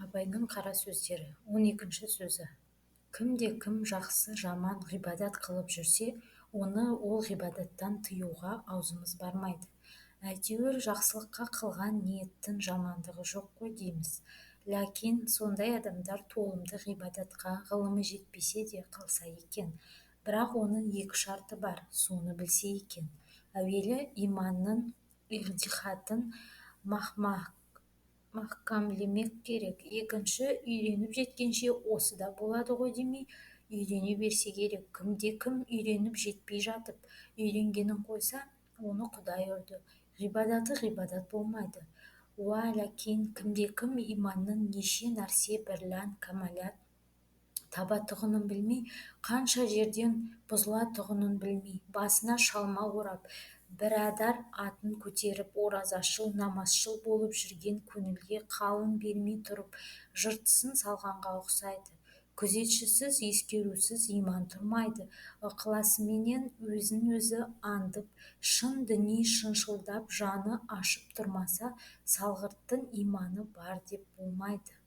Абайдың қара сөздері, 12-ші сөзі. Кімде-кім жақсы-жаман ғибадат қылып жүрсе, оны ол ғибадаттан тыюға аузымыз бармайды. Әйтеуір жақсылыққа қылған ниеттің жамандығы жоқ қой дейміз. Ләкин сондай адамдар толымды ғибадатқа ғылымы жетпесе де қылса екен. Бірақ оның екі шарты бар, соны білсе екен. Әуелі иманның иғтиқатын маһкамлемек керек. Екінші, үйреніп жеткенше осы да болады ғой демей, үйрене берсе керек. Кімде-кім үйреніп жетпей жатып, үйренгенін қойса, оны Құдай ұрды, ғибадаты ғибадат болмайды. Уә ләкин кімде-кім иманның неше нәрсе бірлән кәмәлат табатұғынын білмей, қанша жерден бұзылатұғынын білмей, басына шалма орап, бірадар атын көтеріп, оразашыл, намазшыл болып жүрген көңілге қалың бермей тұрып, жыртысын салғанға ұқсайды. Күзетшісіз, ескерусіз иман тұрмайды. Ықыласыменен өзін-өзі аңдып, шын діни шыншылдап жаны ашып тұрмаса, салғырттың иманы бар деп болмайды.